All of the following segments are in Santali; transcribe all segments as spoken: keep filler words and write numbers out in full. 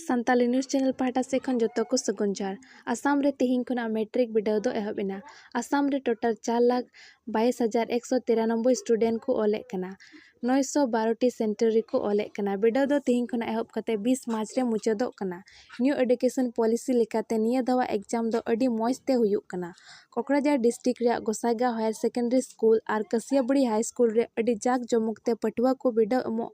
ᱥᱟᱱᱛᱟᱞᱤ news channel ᱯᱟᱦᱴᱟ ᱥᱮᱫ ᱠᱷᱚᱱ ᱡᱚᱛᱚ ᱠᱚ ᱥᱟᱹᱜᱩᱱ ᱡᱚᱦᱟᱨ᱾ ᱟᱥᱟᱢ ᱨᱮ ᱛᱤᱦᱤᱧ ᱠᱷᱚᱱᱟᱜ ᱢᱮᱴᱨᱤᱠ ᱵᱤᱰᱟᱹᱣ ᱫᱚ ᱮᱦᱚᱵ ᱮᱱᱟ᱾ ᱟᱥᱟᱢ ᱨᱮ total ᱪᱟᱨ ᱞᱟᱠᱷ ᱵᱟᱭᱤᱥ ᱦᱟᱡᱟᱨ ᱮᱠᱥᱚ ᱛᱤᱨᱟᱱᱚᱵᱵᱳᱭ student ᱠᱚ ᱚᱞᱮᱫ ᱠᱟᱱᱟ᱾ ᱱᱚᱭᱥᱚ ᱵᱟᱨᱚ ᱴᱤ center ᱨᱮᱠᱚ ᱚᱞᱮᱫ ᱠᱟᱱᱟ᱾ ᱵᱤᱰᱟᱹᱣ ᱫᱚ ᱛᱤᱦᱤᱧ ᱠᱷᱚᱱᱟᱜ ᱮᱦᱚᱵ ᱠᱟᱛᱮ ᱵᱤᱥ ᱢᱟᱨᱪ ᱨᱮ ᱢᱩᱪᱟᱹᱫᱚᱜ ᱠᱟᱱᱟ᱾ New education policy ᱞᱮᱠᱟᱛᱮ ᱱᱤᱭᱟᱹ ᱫᱷᱟᱣᱟᱜ exam ᱫᱚ ᱟᱹᱰᱤ ᱢᱚᱡᱽ ᱛᱮ ᱦᱩᱭᱩᱜ ᱠᱟᱱᱟ᱾ ᱠᱚᱠᱲᱟᱡᱟᱲ district ᱨᱮᱭᱟᱜ ᱜᱚᱥᱟᱭᱜᱟᱸᱣ higher secondary school ᱟᱨ ᱠᱟᱹᱥᱤᱭᱟᱵᱟᱹᱲᱤ high school ᱨᱮ ᱟᱹᱰᱤ ᱡᱟᱠ ᱡᱚᱢᱚᱠ ᱛᱮ ᱯᱟᱹᱴᱷᱩᱣᱟᱹ ᱠᱚ ᱵᱤᱰᱟᱹᱣ ᱮᱢᱚᱜ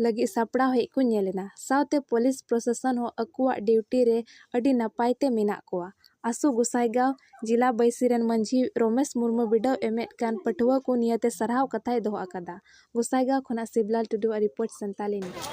ᱞᱟᱹᱜᱤᱫ ᱥᱟᱯᱲᱟᱣ ᱦᱮᱡ ᱠᱚ ᱧᱮᱞ ᱮᱱᱟ᱾ ᱥᱟᱶᱛᱮ ᱯᱩᱞᱤᱥ ᱯᱨᱚᱥᱟᱥᱚᱱ ᱦᱚᱸ ᱟᱠᱚᱣᱟᱜ duty ᱨᱮ ᱟᱹᱰᱤ ᱱᱟᱯᱟᱭ ᱛᱮ ᱢᱮᱱᱟᱜ ᱠᱚᱣᱟ᱾ ᱟᱥᱩ ᱜᱚᱥᱟᱭᱜᱟᱸᱣ ᱡᱮᱞᱟ ᱵᱟᱹᱭᱥᱤ ᱨᱮᱱ ᱢᱟᱹᱡᱷᱤ ᱨᱚᱢᱮᱥ ᱢᱩᱨᱢᱩ ᱵᱤᱰᱟᱹᱣ ᱮᱢᱮᱫ ᱠᱟᱱ ᱯᱟᱹᱴᱷᱩᱣᱟᱹ ᱠᱚ ᱱᱤᱭᱟᱹᱛᱮ ᱥᱟᱨᱦᱟᱣ ᱠᱟᱛᱷᱟᱭ ᱫᱚᱦᱚ ᱟᱠᱟᱫᱟ᱾ ᱜᱚᱥᱟᱭᱜᱟᱸᱣ ᱠᱷᱚᱱᱟᱜ ᱥᱤᱵᱞᱟᱞ ᱴᱩᱰᱩᱣᱟᱜ report, ᱥᱟᱱᱛᱟᱞᱤ news᱾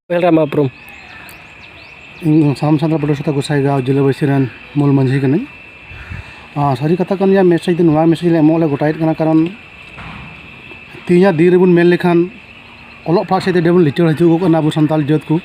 ᱯᱟᱹᱦᱤᱞ ᱨᱮ ᱟᱢᱟᱜ ᱩᱯᱨᱩᱢ? ᱤᱧ ᱥᱟᱱᱟᱢ ᱥᱟᱱᱛᱟᱲ ᱯᱟᱹᱴᱷᱩᱣᱟᱹ ᱥᱟᱶᱛᱟ ᱜᱚᱸᱥᱟᱭᱜᱟᱸᱣ ᱡᱮᱞᱟ ᱵᱟᱹᱭᱥᱤ ᱨᱮᱱ ᱢᱩᱞ ᱢᱟᱹᱡᱷᱤ ᱠᱟᱹᱱᱟᱹᱧ᱾ ᱟᱨ ᱥᱟᱹᱨᱤ ᱠᱟᱛᱷᱟ ᱠᱟᱱ ᱜᱮᱭᱟ, message ᱫᱚ ᱱᱚᱣᱟ message ᱞᱮ ᱮᱢᱚᱜ ᱞᱮ ᱜᱚᱴᱟᱭᱮᱫ ᱠᱟᱱᱟ, ᱠᱟᱨᱚᱱ ᱛᱮᱦᱮᱧᱟᱜ ᱫᱤᱱ ᱨᱮᱵᱚᱱ ᱢᱮᱱ ᱞᱮᱠᱷᱟᱱ ᱚᱞᱚᱜ ᱯᱟᱲᱦᱟᱜ ᱥᱮᱫ ᱛᱮ ᱟᱹᱰᱤ ᱵᱚᱱ ᱞᱤᱪᱟᱹᱲ ᱦᱤᱡᱩᱜᱚᱜ ᱠᱟᱱᱟ ᱟᱵᱚ ᱥᱟᱱᱛᱟᱲ ᱡᱟᱹᱛ ᱠᱚ᱾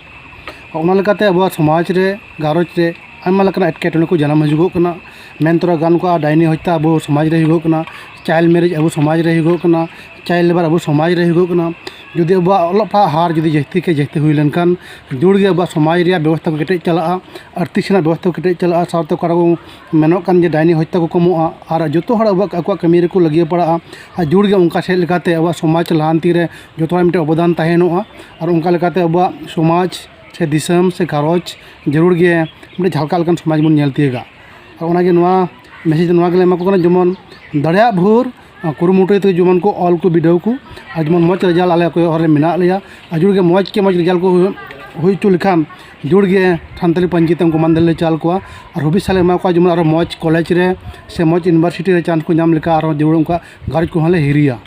ᱚᱱᱟ ᱞᱮᱠᱟᱛᱮ ᱟᱵᱚᱣᱟᱜ ᱥᱚᱢᱟᱡᱽ ᱨᱮ, ᱜᱷᱟᱨᱚᱸᱡᱽ ᱨᱮ ᱟᱭᱢᱟ ᱞᱮᱠᱟᱱᱟᱜ ᱮᱴᱠᱮᱴᱚᱬᱮ ᱠᱚ ᱡᱟᱱᱟᱢ ᱦᱤᱡᱩᱜᱚᱜ ᱠᱟᱱᱟ᱾ ᱢᱮᱱ ᱛᱚᱨᱟ ᱜᱟᱱ ᱠᱚᱜᱼᱟ, ᱰᱟᱭᱱᱤ ᱦᱚᱛᱛᱟ ᱟᱵᱚ ᱥᱚᱢᱟᱡᱽ ᱨᱮ ᱦᱩᱭᱩᱜᱚᱜ ᱠᱟᱱᱟ, child marriage ᱟᱵᱚ ᱥᱚᱢᱟᱡᱽ ᱨᱮ ᱦᱩᱭᱩᱜᱚᱜ ᱠᱟᱱᱟ, child labour ᱟᱵᱚ ᱥᱚᱢᱟᱡᱽ ᱨᱮ ᱦᱩᱭᱩᱜᱚᱜ ᱠᱟᱱᱟ᱾ ᱡᱩᱫᱤ ᱟᱵᱚᱣᱟᱜ ᱚᱞᱚᱜ ᱯᱟᱲᱦᱟᱜ ᱦᱟᱨ ᱡᱩᱫᱤ ᱡᱟᱹᱥᱛᱤ ᱠᱮ ᱡᱟᱹᱥᱛᱤ ᱦᱩᱭ ᱞᱮᱱᱠᱷᱟᱱ, ᱡᱳᱨ ᱜᱮ ᱟᱵᱚᱣᱟᱜ ᱥᱚᱢᱟᱡᱽ ᱨᱮᱭᱟᱜ ᱵᱮᱵᱚᱥᱛᱷᱟ ᱠᱚ ᱠᱮᱴᱮᱡ ᱪᱟᱞᱟᱜᱼᱟ, ᱟᱨ ᱛᱤᱥ ᱨᱮᱱᱟᱜ ᱵᱮᱵᱚᱥᱛᱷᱟ ᱠᱚ ᱠᱮᱴᱮᱡ ᱪᱟᱞᱟᱜᱼᱟ, ᱥᱟᱶᱛᱮ ᱚᱠᱟ ᱨᱮᱵᱚᱱ ᱢᱮᱱᱚᱜ ᱠᱟᱱ ᱡᱮ ᱰᱟᱭᱱᱤ ᱦᱚᱛᱭᱟ ᱠᱚ ᱠᱚᱢᱚᱜᱼᱟ, ᱟᱨ ᱡᱚᱛᱚ ᱦᱚᱲ ᱟᱵᱚᱣᱟᱜ ᱟᱠᱚᱣᱟᱜ ᱠᱟᱹᱢᱤ ᱨᱮᱠᱚ ᱞᱟᱹᱜᱤᱭᱟᱹ ᱯᱟᱲᱟᱜᱼᱟ᱾ ᱟᱨ ᱡᱳᱨ ᱜᱮ ᱚᱱᱠᱟ ᱥᱮᱫ ᱞᱮᱠᱟᱛᱮ ᱟᱵᱚᱣᱟᱜ ᱥᱚᱢᱟᱡᱽ ᱞᱟᱦᱟᱱᱛᱤ ᱨᱮ ᱡᱚᱛᱚ ᱦᱚᱲᱟᱜ ᱢᱤᱫᱴᱮᱱ ᱚᱵᱚᱫᱟᱱ ᱛᱟᱦᱮᱱᱚᱜᱼᱟ᱾ ᱟᱨ ᱚᱱᱠᱟ ᱞᱮᱠᱟᱛᱮ ᱟᱵᱚᱣᱟᱜ ᱥᱚᱢᱟᱡᱽ ᱥᱮ ᱫᱤᱥᱚᱢ ᱥᱮ ᱜᱷᱟᱨᱚᱸᱡᱽ ᱡᱟᱹᱨᱩᱲ ᱜᱮ ᱢᱤᱫᱴᱮᱱ ᱡᱷᱟᱞᱠᱟᱜ ᱞᱮᱠᱟᱱ ᱥᱚᱢᱟᱡᱽ ᱵᱚᱱ ᱧᱮᱞ ᱛᱤᱭᱳᱜᱟ᱾ ᱟᱨ ᱚᱱᱟᱜᱮ ᱱᱚᱣᱟ ᱢᱮᱥᱮᱡᱽ ᱫᱚ ᱱᱚᱣᱟ ᱜᱮᱞᱮ ᱮᱢᱟ ᱠᱚ ᱠᱟᱱᱟ, ᱡᱮᱢᱚᱱ ᱫᱟᱲᱮᱭᱟᱜ ᱵᱷᱳᱨ ᱠᱩᱨᱩᱢᱩᱴᱩᱭ ᱛᱮ ᱡᱮᱢᱚᱱ ᱠᱚ ᱚᱞ ᱠᱚ ᱵᱤᱰᱟᱹᱣ ᱠᱚ, ᱟᱨ ᱡᱮᱢᱚᱱ ᱢᱚᱡᱽ ᱨᱮᱡᱟᱞᱴ ᱟᱞᱮ ᱠᱚᱭᱚᱜ ᱦᱚᱨ ᱨᱮ ᱢᱮᱱᱟᱜ ᱞᱮᱭᱟ᱾ ᱟᱨ ᱡᱳᱨ ᱜᱮ ᱢᱚᱡᱽ ᱠᱮ ᱢᱚᱡᱽ ᱨᱮᱡᱟᱞᱴ ᱠᱚ ᱦᱩᱭ, ᱦᱩᱭ ᱦᱚᱪᱚ ᱞᱮᱠᱷᱟᱱ ᱡᱳᱨ ᱜᱮ ᱥᱟᱱᱛᱟᱲᱤ ᱯᱟᱹᱧᱪᱤ ᱛᱮ ᱩᱱᱠᱩ ᱢᱟᱱ ᱫᱤᱥᱚᱢ ᱞᱮ ᱪᱟᱞ ᱠᱚᱣᱟ᱾ ᱟᱨ ᱦᱩᱵᱤᱥ ᱥᱟᱞᱮ ᱮᱢᱟ ᱠᱚᱣᱟ ᱡᱮᱢᱚᱱ ᱟᱨᱚ ᱢᱚᱡᱽ ᱠᱚᱞᱮᱡᱽ ᱨᱮ ᱥᱮ ᱢᱚᱡᱽ ᱤᱭᱩᱱᱤᱵᱷᱟᱨᱥᱤᱴᱤ ᱨᱮ ᱪᱟᱱᱥ ᱠᱚ ᱧᱟᱢ ᱞᱮᱠᱟ, ᱟᱨᱦᱚᱸ ᱡᱟᱹᱨᱩᱲ ᱩᱱᱠᱩᱣᱟᱜ ᱜᱷᱟᱨᱚᱸᱡᱽ ᱠᱚᱦᱚᱸ ᱞᱮ ᱦᱤᱨᱤᱭᱟ᱾